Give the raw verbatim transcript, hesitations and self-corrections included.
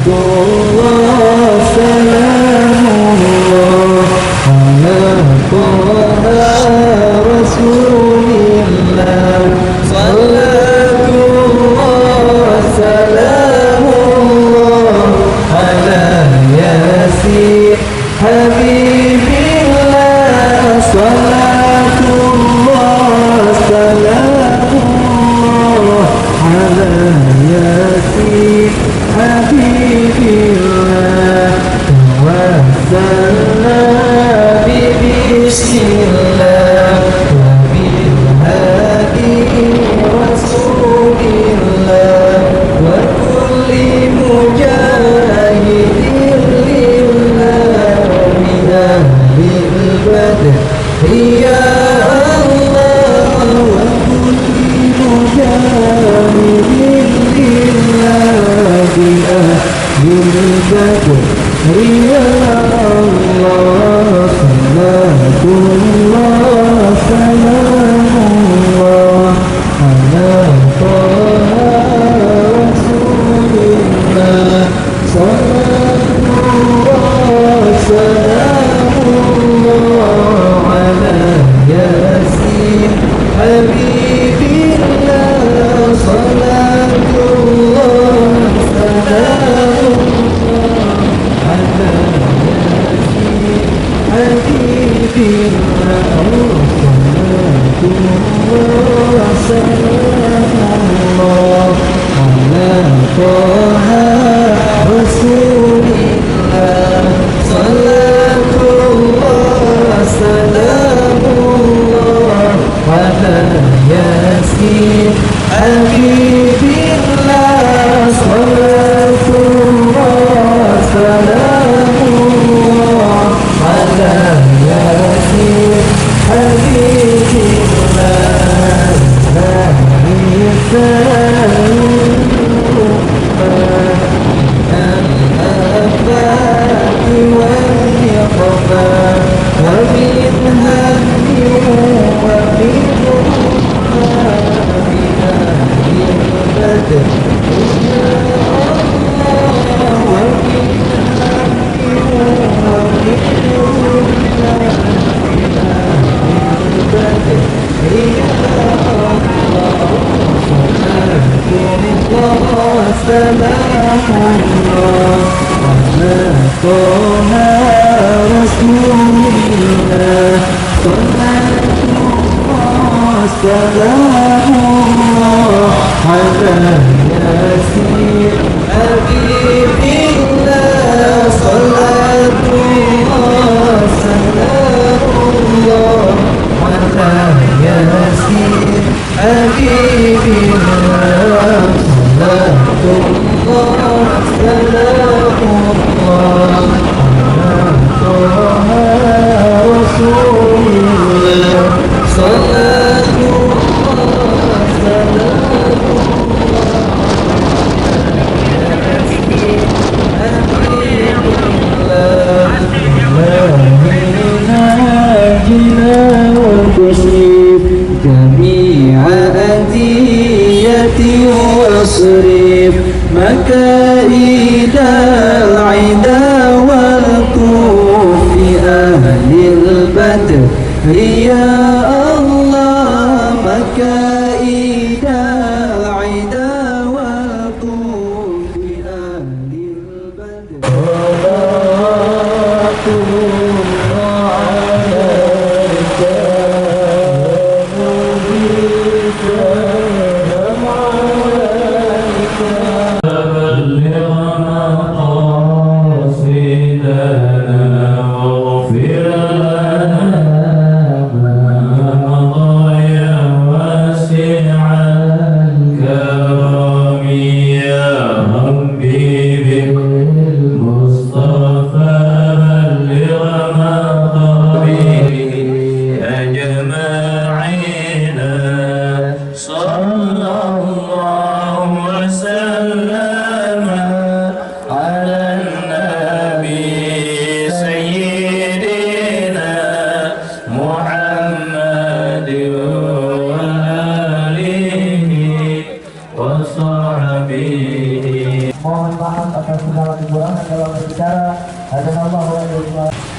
Salawatullah, salamullah ala Taha Rasulillah. Salatullah, salamullah ala Yasin Habibillah. Salatullah, salamullah ala Yasin Habibillah. Tawassalna bi bismillah wa bil hadi Rasulillah wa kulli mujahidin lillah bi ahlil badr. Ya Allah, wa kulli mujahidin lillah bi ahlil badr. Ya Allah, salatullah, salamullah ala Taha Rasulillah. Salatullah, salamullah ala Yasin Habibillah. Salatullah, salamullah ala Yasin Habibillah. Salatullah, salamullah ala Taha Rasulillah. Salatullah, salamullah ala Yasin Habibillah. Salatullah, salamullah ala Yasin Habibillah. Salamullah ala Taha Rasulillah. Salatullah, salamullah ala Yasin Habibillah. Salatullah, salamullah ala Yasin Habibillah. Salatullah, salamullah ala Taha Rasulillah. Salatullah, salamullah Ilahi najina wa kasif jami'a adiyati wasrif makaidal ida wal kufi ahlil badr. Ya Allah, makaidal ida wal kufi ahlil badr. بلغ مقاصدنا واغفر لنا ما مضى يا واسع الكرم. يا رب بالمصطفى بلغ مقاصدنا أجمعين. صلى الله وسلم على النبي سيدنا محمد وآله وصحبه. Mohon maaf atas segala kekurangan dalam berbicara. Hadanallahu wa iyyakum.